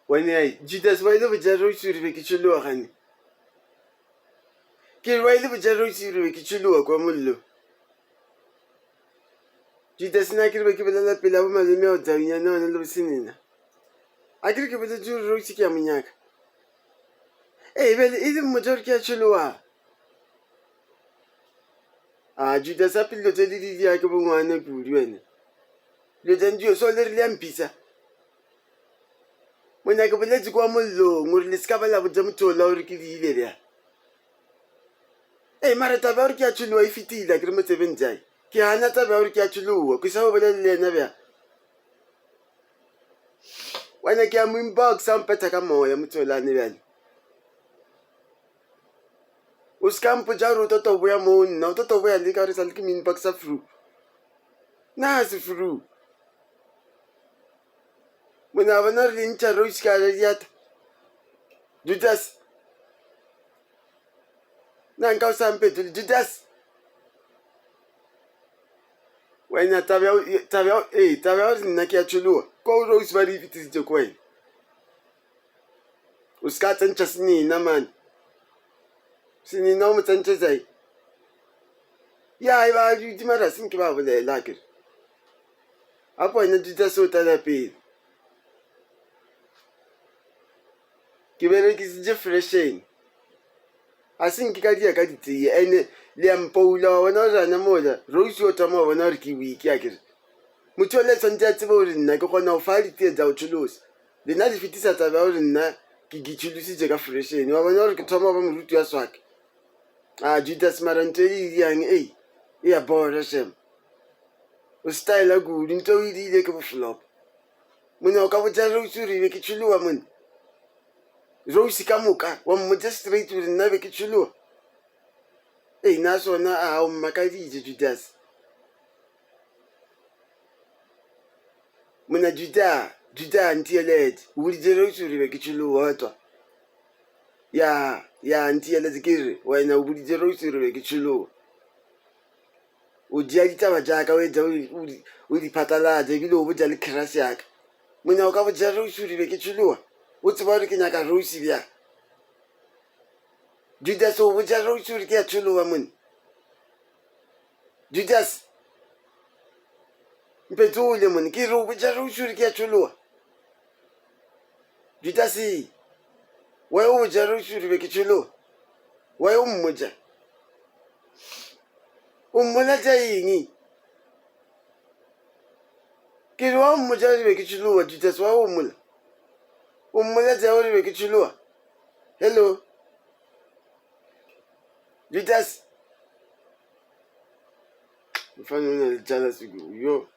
Wena Judas wa ile botša Rose gore be ke tšhologa gane. Ke re wa ile botša Rose gore be ke tšhologa kwa mollo. Judas na ke re be ke bolela pele a bo malome ao Taunyana ona le bosenena. A ke re ke boletše gore Rose ke a mo nyaka. Ee, bjale e le mmotša gore ke a tšhologa. A Judas a pele dilo tse le di dia ke bongwana kudu wena. Dilo tsa ntšo so le rile a mpitsa. Monna ke boletše kwa mollong gore le se ka ba la botša motho ola gore ke diile bjang. Ee, mara taba ya gore ke a tšhologa e fetile a ke re mo tsebeng jae. Ke gana taba ya gore ke a tšhologa, ke sa go bolele le yena bjang. Wena ke a mo inbox a mpetha ka moya motho olane bjale. O se ka mpotša gore o tlo to boya mo nna, o tlo to boya le ka gore sa le ke mo inboxa fru. Na se fru. Monna bona re le ntšha Rose ka gare diatla. Judas. Na nka o sa mphetole Judas. Wena taba ya taba ya ee taba ya gore nna ke a tšhologa ko Rose ba re e fetisitše ko wena. O se ka tsentšha senina mane. Senina o mo tsentšetša eng? Ya e ba dutše mara se nke ba bolela akere. Gape wena Judas o tla pele. Ke berekisitše freshen. Ga se nke ka dia ka ditee ene le ya mpoula wa bona gore ana mola Rose o thoma wa bona gore ke weak akere. Motho ole tshwanetse a tsebe gore nna ke kgona go fa ditee tsa go tšholosa. Lena le fetisa taba ya gore nna ke ke tšholositše ka freshen. Wa bona gore ke thoma go ba moruti wa swaka. Ah Judas mara ntho e diang ei e ya bora shem. O styla kudu ntho o e diile ke boflop. Monna o ka botša Rose gore be ke tšhologa monna. Rose ka moka wa mmotša straight gore nna be ke tšhologa. Ei na sona a o mmakaditše Judas. Monna Judah, Judah ntheeletse. O boditše Rose gore be ke tšhologa wa twa. Ya, ya ntheeletse ke re wena o boditše Rose gore be ke tšhologa. O tšea ditaba tša ka o etša o di phatlalatša ebile o botša le crush ya ka. Monna o ka botša Rose gore be ke tšhologa? O tseba gore ke nyaka Rose bjang? Judas o botša Rose gore ke a tšhologa monna. Judas mphetole monna ke re o botša Rose gore ke a tšhologa? Judas why o botša Rose gore be ke tšhologa? Why o mmotša? O mmoletša eng? Ke re wa o mmotša gore be ke tšhologa, Judas wa o mmola? O mmoletša gore be ke tšhologa? Hello? Judas? Mfana o na le jealous kudu, yo.